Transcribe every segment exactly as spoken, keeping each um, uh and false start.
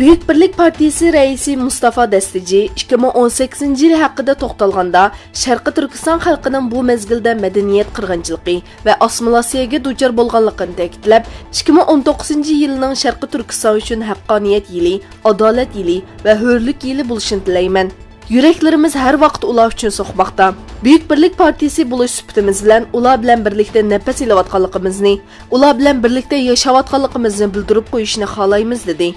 بۈيۈك بىرلىك پارتىيىسى رەئىسى مۇستافا دەستىجى ئىككى مىڭ ئون سەككىزىنچى يىل ھەققىدە توختالغاندا، شەرقىي تۈركىستان خەلقىنىڭ بۇ مەزگىلدە مەدەنىيەت قىرغىنچىلىقى ۋە ئاسسىمىلياتسىيەگە دۇچار بولغانلىقىنى تەكىتلەپ، ئىككى مىڭ ئون توققۇزىنچى يىلنىڭ شەرقىي تۈركىستان ئۈچۈن ھەققانىيەت يىلى، ئادالەت يىلى ۋە ھۆرلۈك يىلى بولۇشىنى تىلەيمەن. يۈرەكلىرىمىز ھەر ۋاقىت ئۇلار ئۈچۈن سوقماقتا. بۈيۈك بىرلىك پارتىيىسى بولۇش سۈپىتىمىز بىلەن ئۇلار بىلەن بىرلىكتە نەپەس ئېلىۋاتقانلىقىمىزنى، ئۇلار بىلەن بىرلىكتە ياشاۋاتقانلىقىمىزنى بىلدۈرۈپ قويۇشنى خالايمىز، دېدى.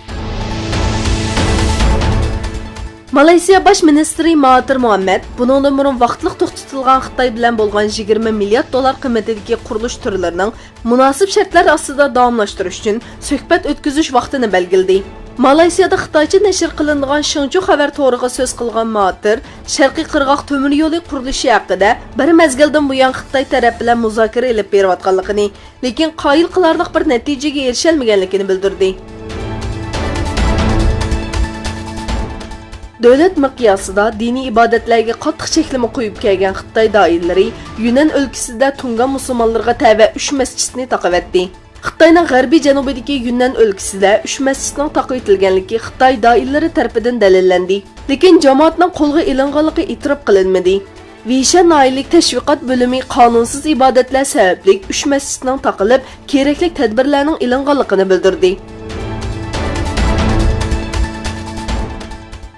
مالايسىيا باش مىنىستىرى ماھاتىر مۇھەممەد بۇنىڭدىن بۇرۇن ۋاقىتلىق توختىتىلغان خىتاي بىلەن بولغان يىگىرمە مىليارد دوللار قىممىتىدىكى قۇرۇلۇش تۈرلىرىنىڭ مۇناسىپ شەرتلەر ئاستىدا داۋاملاشتۇرۇش ئۈچۈن سۆھبەت ئۆتكۈزۈش ۋاقتىنى بەلگىلىدى. مالايسىيادا خىتايچە نەشر قىلىنىدىغان شېڭچۇ خەۋەر تورىغا سۆز قىلغان ماتېر، شەرقىي قىرغاق تۆمۈر يولى قۇرۇلۇشى ھەققىدە بىر مەزگىلدىن بۇيان خىتاي تەرەپ بىلەن مۇزاكىرە ئېلىپ بېرىۋاتقانلىقىنى، لېكىن قايىل قىلارلىق بىر نەتىجىگە ئېرىشەلمىگەنلىكىنى بىلدۈردى. دۆلەت مىقياسىدا دىنىي ئىبادەتلەرگە قاتتىق چەكلىمە قويۇپ كەلگەن خىتاي دائىرىلىرى يۈنەن ئۆلكىسىدە تۇڭگان مۇسۇلمانلىرىغا تەۋە ئۈچ مەسچىتنى تاقىۋەتتى. خىتاينىڭ غەربىي جەنۇبىدىكى يۈننەن ئۆلكىسىدە ئۈچ مەسچىتنىڭ تاقىۋېتىلگەنلىكى خىتاي دائىرىلىرى تەرىپىدىن دەلىللەندى، لېكىن جامائەتنىڭ قولغا ئېلىنغانلىقى ئېتىراپ قىلىنمىدى. ۋېيشەن ناھىيەلىك تەشۋىقات بۆلۈمى قانۇنسىز ئىبادەتلەر سەۋەبلىك ئۈچ مەسچىتنىڭ تاقىلىپ، كېرەكلىك تەدبىرلەرنىڭ ئېلىنغانلىقىنى بىلدۈردى.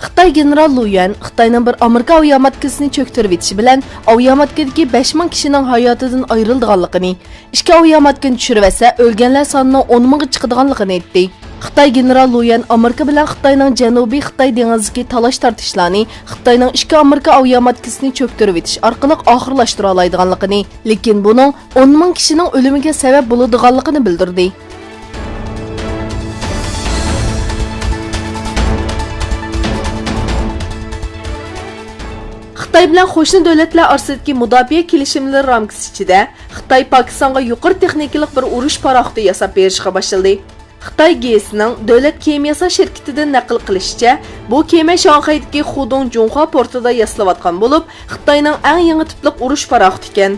خىتاي گېنېرال لۇ يۈەن خىتاينىڭ بىر ئامېرىكا ئاۋىياماتكىسىنى چۆكتۈرۈۋېتىشى بىلەن ئاۋىياماتكىدىكى بەش مىڭ كىشىنىڭ ھاياتىدىن ئايرىلىدىغانلىقىنى، ئىككى ئاۋىياماتكىنى چۈشۈرۈۋەتسە، ئۆلگەنلەر سانىنىڭ ئون مىڭغا چىقىدىغانلىقىنى ئېيتتى. خىتاي گېنېرال لۇ يۈەن ئامېرىكا بىلەن خىتاينىڭ جەنۇبىي خىتاي دېڭىزىدىكى تالاش-تارتىشلارنى خىتاينىڭ ئىككى ئامېرىكا ئاۋىياماتكىسىنى چۆكتۈرۈۋېتىش ئارقىلىق ئاخىرلاشتۇرالايدىغانلىقىنى، لېكىن بۇنىڭ ئون مىڭ كىشىنىڭ ئۆلۈمىگە سەۋەب بولىدىغانلىقىنى بىلدۈردى. خىتاي بىلەن قوشنا دۆلەتلەر ئارىسىدىكى مۇداپىئە كېلىشىملىرى رامكىسى ئىچىدە خىتاي پاكىستانغا يۇقىرى تېخنىكىلىق بىر ئۇرۇش پاراخوتى ياساپ بېرىشقا باشلىدى. خىتاي گېزىتىنىڭ دۆلەت كېمە ياساش شىركىتىدىن نەقىل قىلىشىچە، بۇ كېمە شاڭخەيدىكى خۇدۇڭ جۇڭخۇا پورتىدا ياسىلىۋاتقان بولۇپ، خىتاينىڭ ئەڭ يېڭى تىپلىق ئۇرۇش پاراخوتى ئىكەن.